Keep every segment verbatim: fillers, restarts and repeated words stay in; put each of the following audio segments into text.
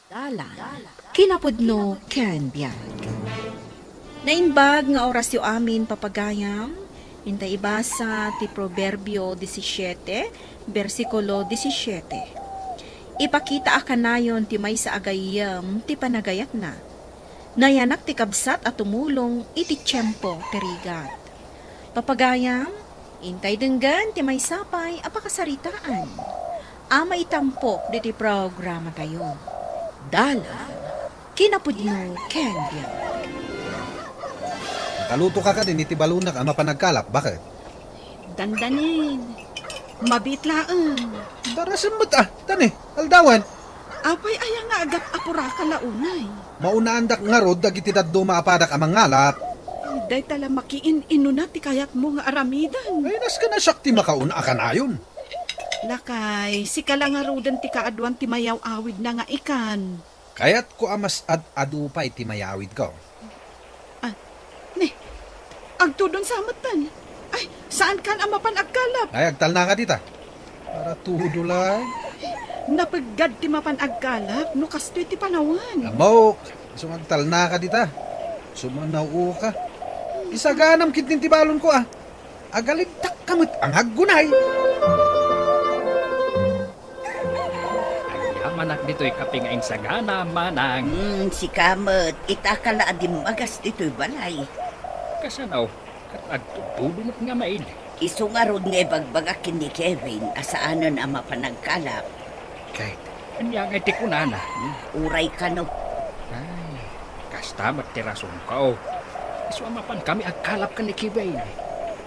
Dalan, kinapudno ken biag. Naimbag nga orasyo amin, papagayam. Intay ibasa ti Proverbio disisiete, bersikulo disisiete. Ipakita a kanayon ti maysa a gayyem ti panagayatna. Nayanak ti kabsat a tumulong iti tiempo ti rigat. Papagayam, intay denggen ti maysa pay a pakasaritaan a maitampok ditoy programatayo. Dalan, kinapudno ken biag. Nakaluto ka kadin iti balonak a mapan agkalap, baket? Dandanin. Mabiit laeng. Darasem met, ah, tani, aldawan. Apay aya nga agap-apuraka la unay? Maunaandak ngarud dagiti dadduma a padak a mangalap. Dayta la makiin-inuna ti kayatmo nga aramiden. Ay, nasken a siak ti makauna a kanayon. Lakay, sika la ngaruden ti kaaduan ti mayaw-awidna nga ikan. Kayatko a mas ad-adu pay ti mayawidko. Ah, ni, agtudon sa metten. Ay, saankan a mapan agkalap? Ay, agtalnaka dita. Para tudo lang. Napeggad ti mapan agkalap no kastoy ti panawen. Ammok, isu nga agtalnaka dita. Sumanaw ka. Isaganam ketdin ti balonko, ah. Agalibtak ka met a nga aggunay. Agyamanak ditoy kape nga insagana, manang. Hmm, sika met, itaka la a dimmagas ditoy balay. Kasano? Ket agtudtudo met nga maid. Isu ngarud nga ibagbagak ken ni Kevin a saanen a mapan agkalap. Ket ania ngay ti kunana? Uray kano. Ay, kasta met ti rasonko. Isu a mapankami agkalap ken ni Kevin.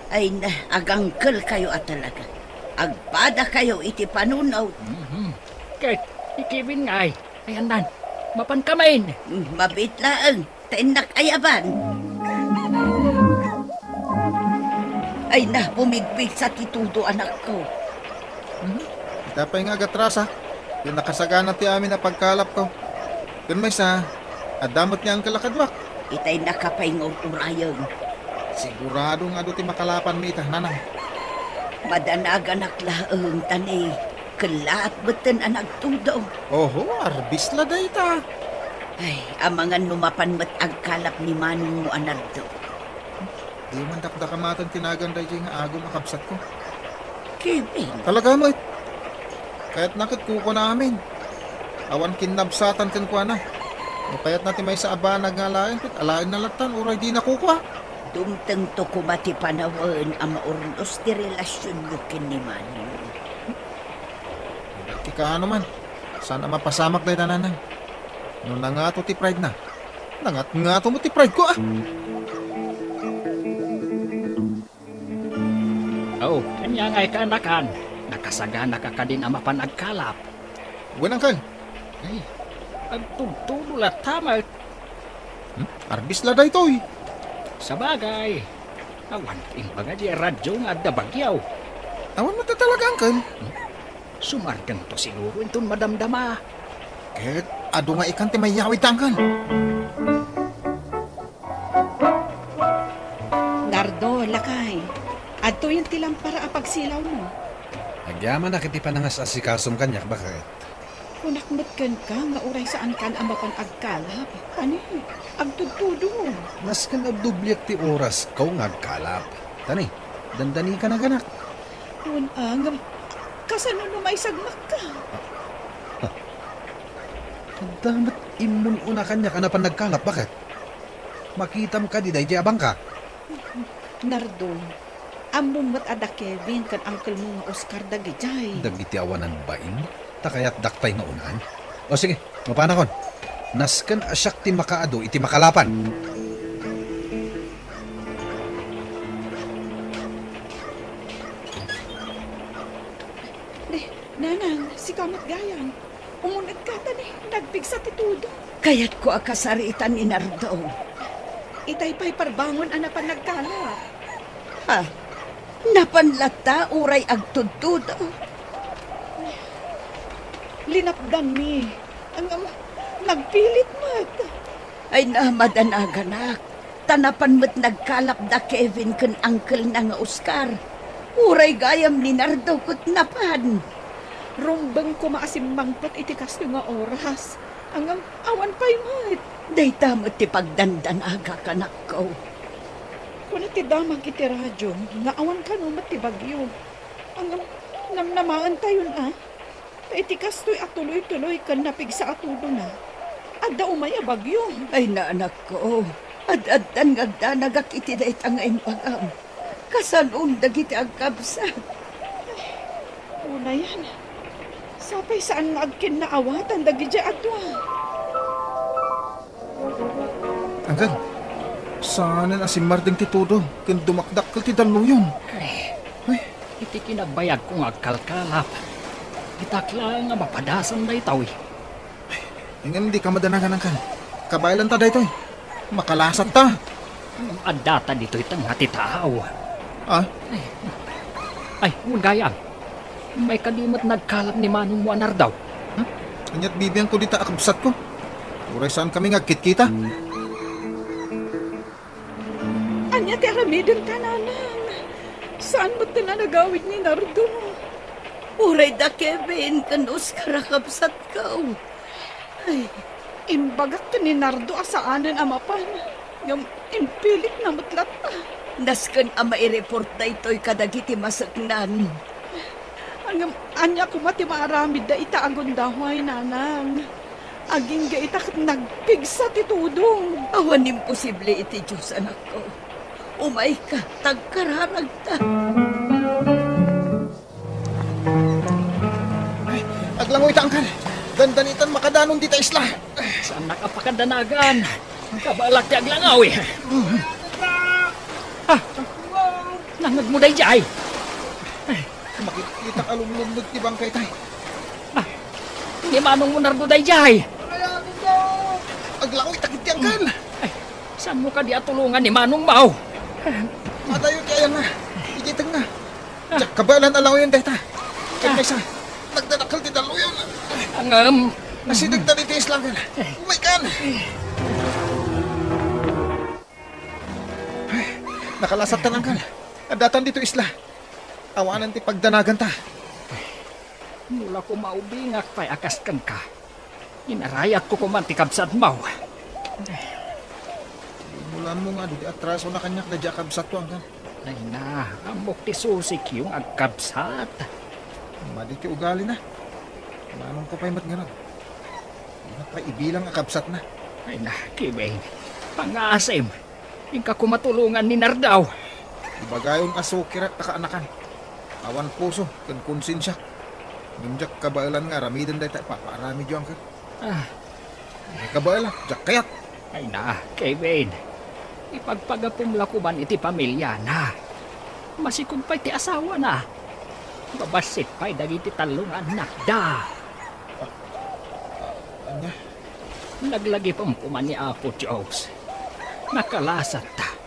Ay na, agangkelkayo a talaga. Agpadakayo iti panunot. Mhm. Ket ni Kevin ngay, ayandan, mapankamin. Mm, mabiit laeng. Ta innak ayaban. Ay na, pumigpigsa ti tudo, anakko. Hmm? Ita pay nga agatrasak, ti nakasagana ti amin a pagkalapko. Ken maysa, adda met ni Uncle a kaduak. Itay naka pay nga ur-urayeng. Sigurado nga adu ti makalapanmi ita, nanang. Madanaganak laeng, tani kellaat metten a nagtudo. Oho, arbis la dayta. Ay, amangan no mapan met agkalap ni Manongmo a Nardo. Di man dakdakamaten ti nagan daydiay nga agom a kabsatko. Kevin. Talaga met. Kayatna ket kukuana amin. Awan kinnabsatan kenkuana. No kayatna ti maysa a banag nga alaen, ket alaenna lattan, uray dina kukua. Dumtengto koma ti panawen a maurnos ti relasionyo ken ni Manong. Ti kaano man, saan a mapasamak dayta, nanang. No nangato ti pride na, nangatngato met ti pride ko, ah! Oh, ania ngay kaanakan? Nakasagana ka kadin a mapan agkalap? Wen, Uncle. Ay, agtudtudo latta met. Hmm? Arbis la daytoy. Sabagay, awan ti imbaga di radio nga adda bagyo. Awan met talaga, Uncle. Hmm? Sumardengto siguro inton madamdama. Ket adu nga ikan ti mayawid ta, Uncle. Nardo, lakay. Adtoyen ti lampara a pagsilawmo. Agyamanak iti panangas-asikasom kaniak, baket. Kunak met kenka nga uray saankan a mapan agkalap. Ani, agtudtudo. Nasken a dobliak ti orasko nga agkalap. Tani, dandani ka naganak. Wen, a, ngem, kasano no maisagmakka? Adda met immun-una kaniak a napan nagkalap, baket? Makitam kadi daydiay a bangka? Nardo, ammom met a da Kevin ken uncle-mo nga Oscar dagidiay. Dagiti awanan bain, ta kayatdak pay nga unaan. O sige, mapanakon. Nasken a siak ti makaadu iti makalapan. Ni, nanang, sika met gayam. Umunegka ta ni, nagpigsa ti tudo. Kayatko a kasaritan ni Nardo. Itay pay parbangon a napan nagkalap. Ha? Napan latta uray agtudtudo? Linapdanmi. Ang, ang, nagpilit met. Ay, namadanaganak. Ta napan met nagkalap da Kevin ken uncle-na nga Oscar. Uray gayam ni Nardo ket napan. Rumbeng koma a simmangpet iti kastoy nga oras. Ngem awan pay met. Dayta met ti pagdandanagak, anakko. Kuna ti damag iti radio nga awan kano met ti bagyo. Ngem namnamaentayon a. Ta iti kastoy a tuloy-tuloy ken napigsa a tudona, adda umay a bagyo. Ay, anakko, ad-addan nga agdanagak iti dayta nga imbagam. Kasanon dagiti agkabsat. Unayen, sapay saan nga agkinnaawatan dagidiay a dua. Anggan, saanen a simmardeng ti tudong ken dumakdakkel ti dalluyon. Ay, iti kinabayagko nga agkalkalap, ditak laeng a mapadasan daytoy. Ngem dika madanagan, angkan. Kabaelanta daytoy. Makalasatta. Addata ditoy tengnga ti tao. Ah? Ay, gayam. May kadi met nagkalap ni manongmo a Nardo. Hmm? Ania't bibiangko dita a kabsatko? Uray saankami nga agkitkita. Ania ti aramidenta, nanang? Saan met ti nanagawid ni Nardo? Uray da Kevin ken Oscar a kabsatko. Ay. Imbagak ken ni Nardo a saanen a mapan, ngem impilitna met latta. Nasken a maireport daytoy kadagiti maseknan. Ngem ania koma ti maaramidda ita a gundaway, nanang? Agingga ita ket nagpigsa ti tudong. Awan imposible iti Dios, anakko. Umayka, ta agkararagta. Ay, aglangoy ta, angkan. Dandanitan makadanon dita isla. Saannak a pakadanagan. Kabaelak ti aglangoy. Ah, nangngegmo daydiay. Ay, makitkitak a lumlumneg ti bangkay tay. Ah, ni manongmo Nardo daydiay. Aglangoy ta ketdi, angkan. Ay, saanmo kadi a tulongan ni manongmo? Adayo ti ayanna. Idiay tengnga. Ah. Diak kabaelan a langoyen dayta. Ken maysa, nagdadakkel ti dalluyon. Ngem, asidegta ditoy isla, angkan. Umaykan. Ay, nakalasattan, angkan. Addatan ditoy isla. Awanen ti pagdanaganta. No la koma ubingak pay a kas kenka, inarayatko koman ti kabsatmo. Di mo la ammo nga adu ti atrasona kaniak daydiay a kabsatko, angkan. Ay na, ammok ti susikyo nga agkabsat. Madi ti ugalina. Manongko pay met ngarud. Dina pay ibilang a kabsatna. Ay na, Kevin, pangngaasim. Inka koma tulongan ni Nardo. Ibagayon a sukirak ta kaanakan. Awan puso ken konsensiak. Ngem diak kabaelan nga aramiden dayta ipapaaramidyo, angkan. Ah. Diak kabaelan, diak kayat. Ay na, Kevin. Ipagpagapom la koman iti pamiliana. Masikog pay ti asawana. Mabassit pay dagiti tallo nga annakda. Ania? Naglagipem koma ni Apo Dios. Nakalasatta.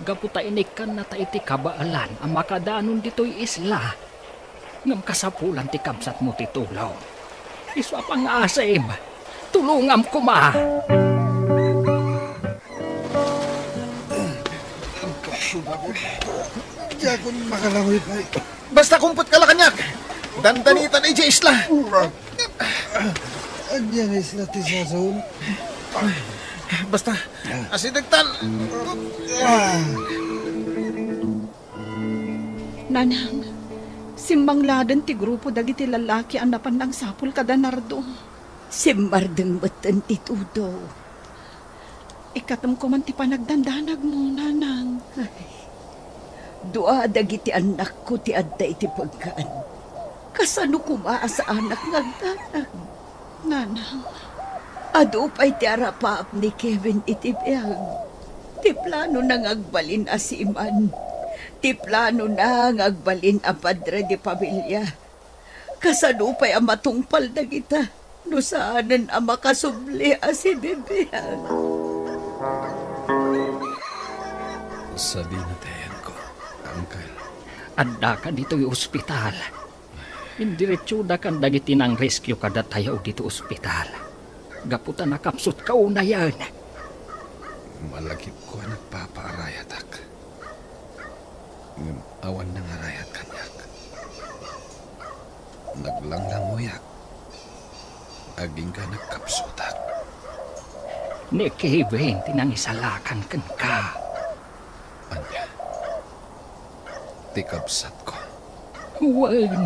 Gapu ta inikkannata iti kabaelan a makadanon ditoy isla. Ngem kasapulan ti kabsatmo ti tulong. Isu a pangngaasim, tulongam koma. Diakon makalangoy pay. Basta kumpet ka la kaniak. Dandanitan idiay isla. Ania nga isla ti sasaon? Basta, asidegtan. Ah. Nanang, simmangladen ti grupo dagiti lallaki a napan nangsapul kada Nardo. Simmardeng metten ti tudo. Ikkatem koman ti panagdandanagmo, nanang. Ay, dua dagiti annakko ti adda iti pegkan. Kasano koma a saanak nga agdanag? Nanang. Adu pay ti arapaap ni Kevin iti biag. Ti planona nga agbalin a seaman. Ti planona nga agbalin a padre de pamilia. Kasano pay a matungpal dagita no saanen a makasubli a sibibiag? Sadino ti ayanko, Uncle? Addaka ditoy ospital. Indiretsodakan dagiti nang-rescue kadatayo ditoy ospital. Gapu ta nakapsutka unayen. Malagipko a nagpapaarayatak. Ngem awan nangarayat kaniak. Naglanglangoyak. Agingga nagkapsutak. Ni Kevin ti nangisalakan kenka. Ania? Ti kabsatko? Wen.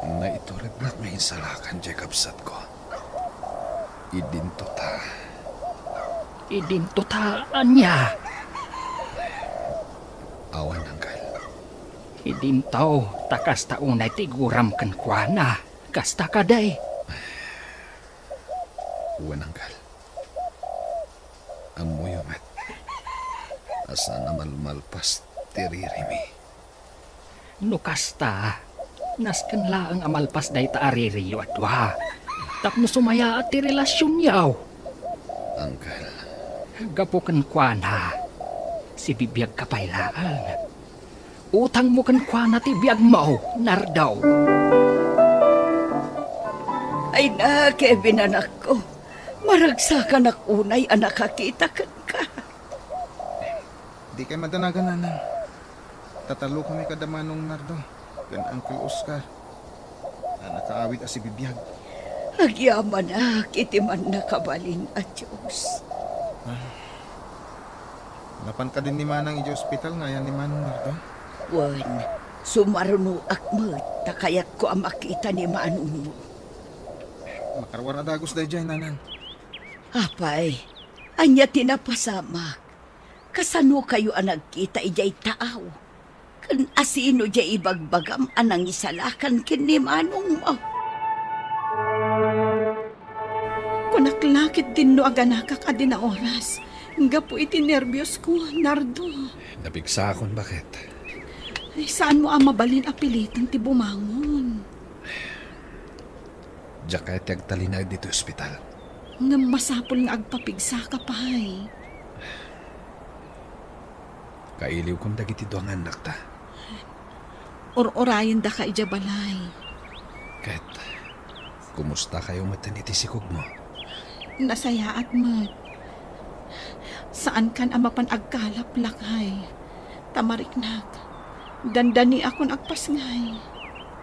Naiturednak nga insalakan diay kabsatko. Idinto ta. Idinto ta ania? Awan, Angkel. Idinto ta kasta unay ti guram kenkuana. Kasta kadi? Wen, Angkel. Ammoyo met a saan a malmalpas ti ririmi. No kasta, nasken laeng a malpas dayta a ririyo a dua. Tapno sumayaat ti relasionyo. Angkel. Gapu kenkuana, sibibiagka pay laeng. Utangmo kenkuana ti biagmo, Nardo. Ay na, Kevin, anakko. Maragsakanak unay a nakakita kenka. Dikay madanagan, nanang. Tatallokami kada Manong Nardo ken Uncle Oscar a nakaawid a sibibiag. Agyamanak iti mannakabalin a Dios. Ah. Napan kadin ni Manang idiay ospital nga ayan ni Manong Nardo? Wen, sumarunoak met ta kayatko a makita ni Manongmo. Makaruar a dagus daydiay, nanang. Apay, ania ti napasamak? Kasanokayo a nagkita idiay taaw? Ken asino diay ibagbagam a nangisalakan ken ni Manongmo? Kunak la ketdin no aganakak a di naoras gapu iti nerbiosko, Nardo. Napigsakon, baket. Ay, saanmo a mabalin a piliten ti bumangon? Diak kayat ti agtalinaed ditoy ospital. Ngem masapul nga agpapigsaka pay. Kailiwkon dagiti dua nga annakta. Ur-urayendaka idiay balay. Ket, kumustakayo metten iti sikogmo? Nasayaat met. Saankan a mapan agkalap, lakay. Ta mariknak, dandaniakon agpasngay.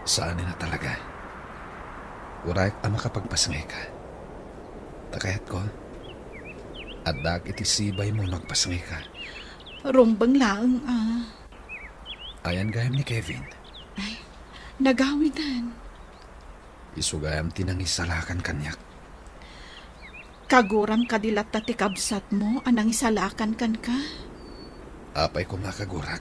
Saanen a talaga. Urayek a makapagpasngayka. Ta kayatko, addaak iti sibaymo no agpasngayka. Rumbeng laeng a. Ayan gayam ni Kevin? Ay, nagawiden. Isu gayam ti nangisalakan kaniak. Kaguram kadi latta ti kabsatmo a nangisalakan kenka? Apay koma, kagurak.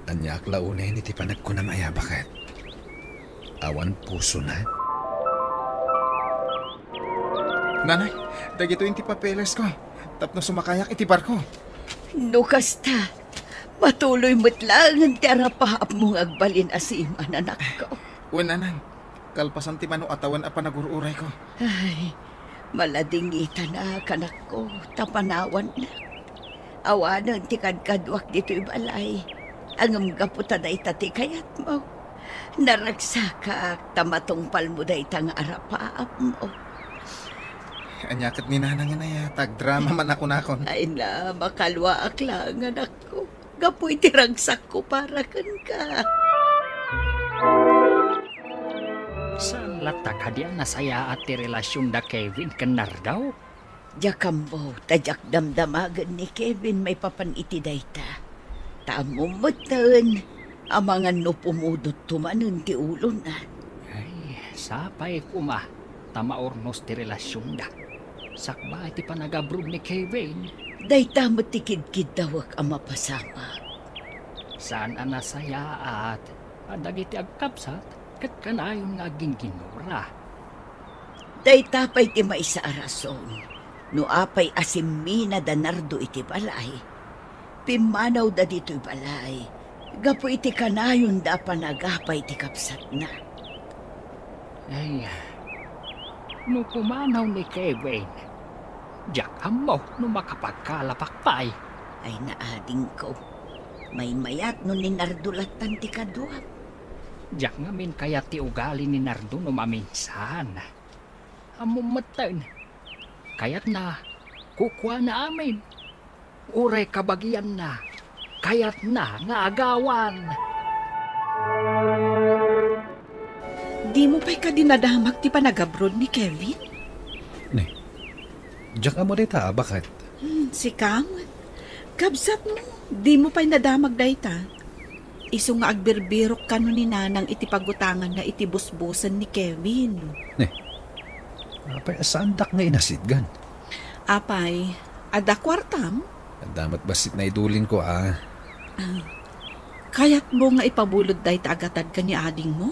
Aniaak la unay iti panagkunam aya, baket? Awan pusona? Nanay, dagitoy ti papelesko tapno sumakayak iti barko. No kasta, matuloy met laengen ti arapaapmo nga agbalin a seaman, anakko. Wen, nanang. Kalpasan ti mano a tawen a panagur-urayko. Ay, maladingitanak, anakko, ta panawannak. Awanen ti kadkaduak ditoy balay, ngem gapu ta dayta ti kayatmo, naragsakak ta matungpalmo dayta nga arapaapmo. Ania ket ni nanang, inay, a tagdrama man a kunakon? Ay na, makaluaak laeng, anakko. Gapu iti ragsakko para kenka. Saan latta kadi a nasayaat ti relasionda Kevin ken Nardo? Diak ammo, ta diak damdamagen ni Kevin maipapan iti dayta. Ta ammom metten, amangan no pumudot tumanen ti ulona. Ay, sapay koma ta maurnos ti relasionda. Sakbay ti panagabroad ni Kevin. Dayta met ti kidkiddawek a mapasamak. Saan a nasayaat a dagiti agkabsat ket kanayon nga aggingginura. Dayta pay ti maysa a rason no apay a simmina da Nardo iti balay. Pimmanawda ditoy balay gapu iti kanayonda a panagapay ti kabsatna. Ay, no pumanaw ni Kevin, diak ammo no makapagkalapak pay. Ay, naadingko. Maymayat no ni Nardo lattan ti kaduam. Diak ngamin kayat ti ugali ni Nardo no maminsan. Ammom metten, kayatna, kukuana amin. Uray kabagianna, kayatna nga agawan. Dimo pay kadi nadamag ti panagabroad ni Kevin? Ne, Diak ammo dayta a baket. Hmm, sika met. Kabsatmo, dimo pay nadamag dayta. Isu nga agbirbirok kano ni Nanang iti pagutanganna iti busbusen ni Kevin. Ne, apay a saandak nga inasitgan? Apay, adda kuartam? Adda met bassit naidulinko a. Ah, kayatmo nga ipabulod dayta a gatad ken ni adingmo?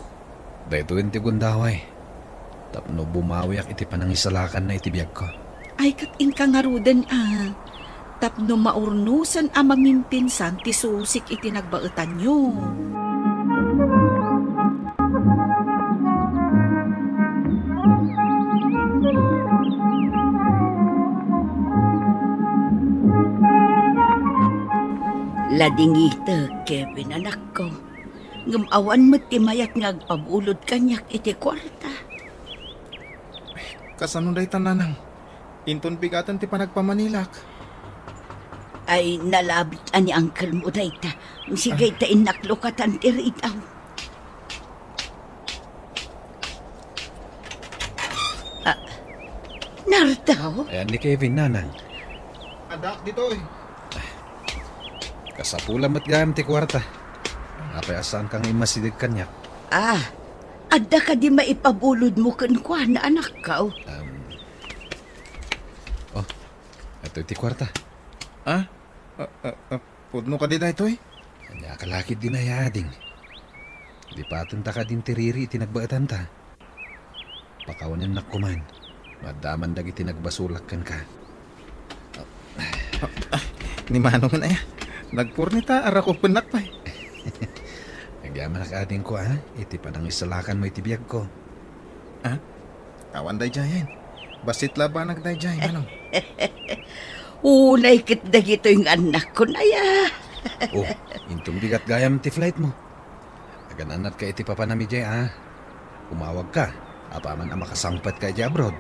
Daytoyen ti gundaway. Tapno bumawiak iti panangisalakanna iti biagko. Ay, ket inka ngaruden a. Tapno maurnosen a mamimpinsan ti susik iti nagbaetanyo. Ladingitek, Kevin, anakko. Ngem awan met ti mayat nga agpabulod kaniak iti kuarta. Kasano dayta, Nanang? Inton bigaten ti panagpamanilak. Ay, nalabit a ni uncle mo dayta. Sige, ah, ta innaklukatan ti ridaw. Ah, nardaw? Ayan ni Kevin, Nanang. Addaak ditoy. Kasapulan met gayam ti kuarta. Apay a saanka nga immasideg kaniak? Ah, adda kadi maipabulodmo kenkuana, anakko? Um, oh, ito ti kuarta. Ah? Ah, ah, ah, pudno kadi daytoy? Ania ka lakid di nayading? Lipatenta kadin ti riri iti nagbaetanta. Pakawanennak koman. Maddaman dagiti nagbasolak kenka. Ah, ah, ni Manong aya. Nagpurni ta arakupennak pay. Agyamanak adingko, a, iti panangisalakanmo iti biagko. Ah? Awan daydiayen. Bassit labanag daydiay, Manong. Unay ket dagitoy nga annakon aya. Oh, inton bigat gayam ti flightmo. Agan-annatka iti papanam idiay, a. Umawagka, apaman a makasangpetka idiay abroad.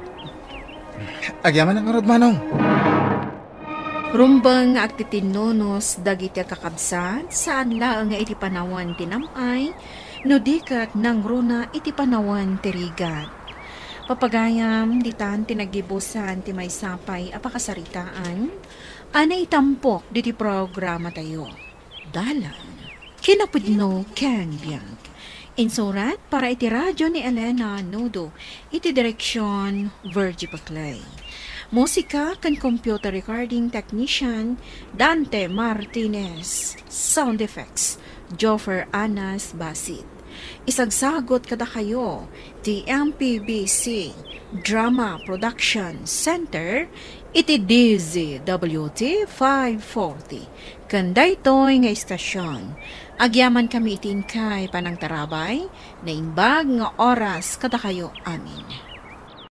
Agyamanak ngarud, Manong. Rumbeng nga agtitinnunos dagiti kakabsat, saan laeng nga iti panawen ti nam-ay, no di ket nangruna iti panawen ti rigat. Papagayam, ditan ti naggibusan ti maysa pay a pakasaritaan a naitampok ditoy programatayo. Dalan, kinapudno ken biag. Insurat para iti radio ni Elena Nudo, iti direksion Virgie Paclay. Musika ken computer recording technician, Dante Martinez. Sound effects, Joffer Anas Basit. Isagsagot kadakayo ti M P B C Drama Production Center iti D Z W T five forty. Ken daytoy nga istasion, agyamankami iti inkay panangtarabay, naimbag nga oras kadakayo amin.